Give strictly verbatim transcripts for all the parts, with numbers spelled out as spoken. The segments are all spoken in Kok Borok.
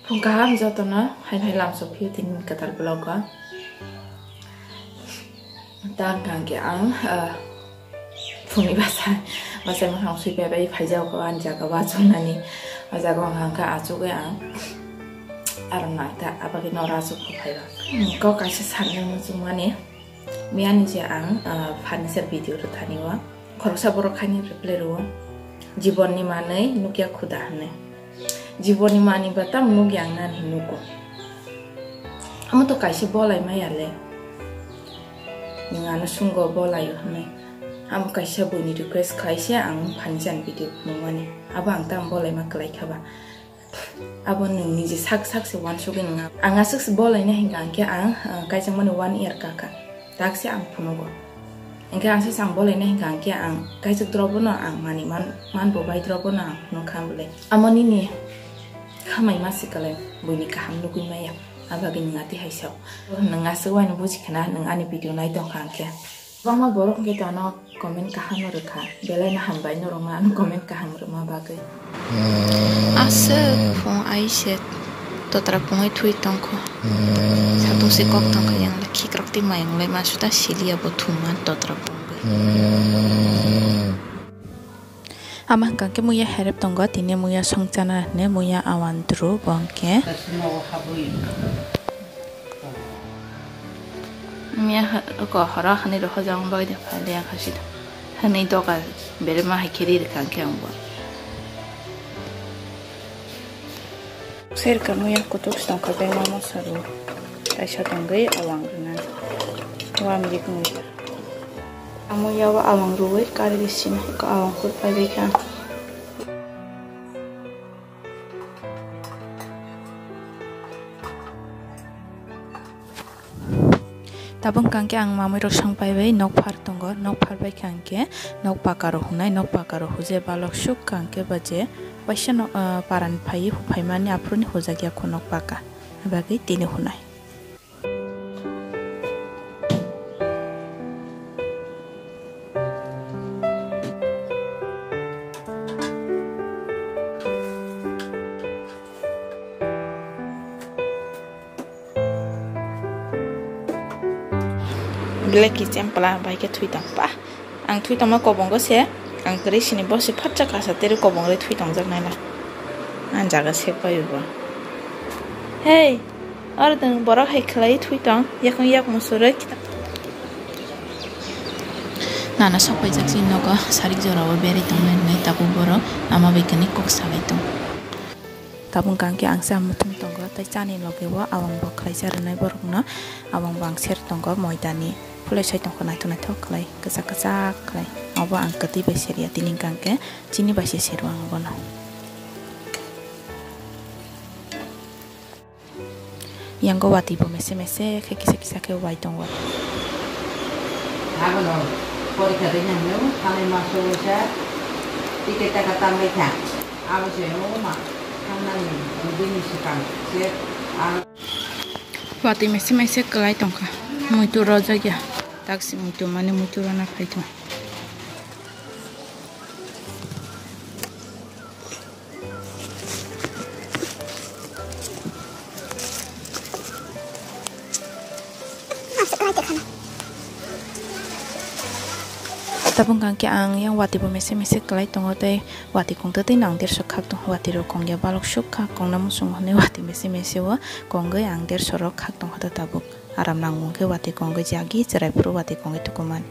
Phung kaham jotono, hai hai lam sok phio tini kwtal vlog o. Tang kang ke ang, ah, phungni basa, basa mwkhang sui pai pai phai jago ani jaga o achuk nani. O jaga o hang kha achuk e ang. Aro nang ta abagwi noro achuk kho phai ba. Hmm, kok kaisa sanai muchung mani. Miyani je ang, ah, furniture video rwthani o khoroksa borok haini reply rwo, "Jibonni manwi nukya khuda," hwnwi. Jibonni manwi ba tamo nukya ang nani nugo. Amo to kaisa bolai maya le. Nwng ano sungo bolai o hwnwi. Amo kaisa buini request khai se ang furniture video phunukmani. Abo ang tamo bolai ma kwlai kha ba. Abo nwng niji sak sak se uansugwi nwng ang aswk se bolaina hinkha, hinkhe ang, ah, kaijakmani one year kakha. Tak se ang phunugo. Hinkhe ang se chang bolaina hinkha, hinkhe ang kaijak drobo no ang mani man, man bo bai drobo no ang phunuk kha bole. Amo nini khamai ma se kwlai buini kaham nugwi maya. Abagwi nwng atwi hai sao. Nwng aswk uaino buji khna nwng ani video nai tong kha hinkhe. Kwbangma borok hwnkhe to ano comment kaham no rwkha, belai no hambai norok no ano comment kaham rwma bagwi. Aswk phung aise totra pungwi thui tongkho. Satung se kok tongkha yang le khikrok twi mayung lai ma suda siliya bo thumma totra pungwi. Ama hwnkha khe muya herep tongo, tini muya songchana hwnwi muya awandru bo hwnkhe. Muya ha-, ko horo hani roho jang bai de phai le yang hasi da. Hani doga bere ma hai kheri de kang khe ang bo. Serka muya kutuk tongkha bengma masa ru. Kaisa tongwi awang rwna. Wam dik muya. Amo yawa awang ruwi kari bisina ka awang kur pai bai kha. Tabuk hwnkha khe ang mamui rok song pai bai nok phar tongo, nok phar bai kha hwnkhe nok paka rok hunai, nok paka rok huje balok suk kha hwnkhe ba je waisa no, ah, paran phai huphaimani aphuru ni hujak ya kho nok paka, bagwi tini hunai. Belai kichempla bai khe thwi tong pa. Ang thwi tongma kobongo se, ang kwrwi sini bo se phatsa kasa tere kobong rwi thwi tongjak nai na. Ang jaga se pai bo. Hey, oro tong borok hai khlai thwi tong, yakung yak musuroi. Nana sok paijak si nogo sarik jora o berai tong nai nai tabuk borok ama bai kani kok salai tong. Tabuk hwnkha khe ang se muthung tongo, tei chani loge o abang bo khlaisa rwnai borokno, abang bo ang ser tongo moidani. Phulai sai tongkha naithok naithok khlai, kwchak kwchak khlai. Abo ang kwtwi bai serya, tini hwnkha khe chini bai se seru ang bono. Yango watwi bo mese mese khe kisa kisa khe wai tongo. Abono porikha rwna hinwi thanai master wngkha ticket taka tambai kha. Abo se o ma thangnani dui din ni swkang se ang. Watwi mese mese kwlai tongkha. Muitu rojak ya. Taksi muitu mani muitu rona phai thung. Tabuk hwnkha khe ang yang watwi bo mese mese kwlai tongo tei watwi kongtwi twi nang derso khak tongo, watwi rok kongya balok suk kha, kongna muchungo hwnwi watwi mese mese o kongwi ang derso rok khak tongkha ta tabuk. Aram nangmung khe watwi kongwi jagi chwrai phuru watwi kongwi tukuman.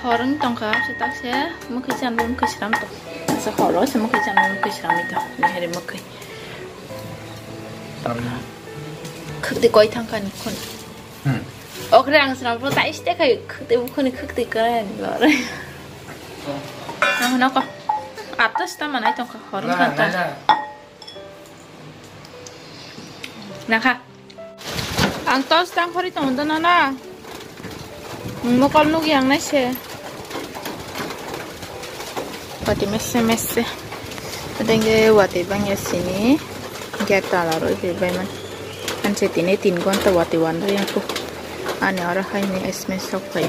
Hor wng tongkha, se tak se mwkhwi chanwi mwkhwi sram tong. Asa horo se mwkhwi chanwi mwkhwi sramwi tong. Meheri mwkhwi. Khwtwi koi thangkha ni khun. Hmm. Okre ang sram phuru tai site khai khwtwi bukhuni khwtwi koi ani lore. Ang noko. Atas ta manai tongkha hor wng tongkha. Nakha. Ang tos tang khori tong dono na. Mokol nugi ang nai se. Watwi mese mese. Denge watwi bangya sini. Gate tala roi bai man. Anse tini tin gonta watwi wan roi ang ku. Ani oro hai ni S M S sok pai.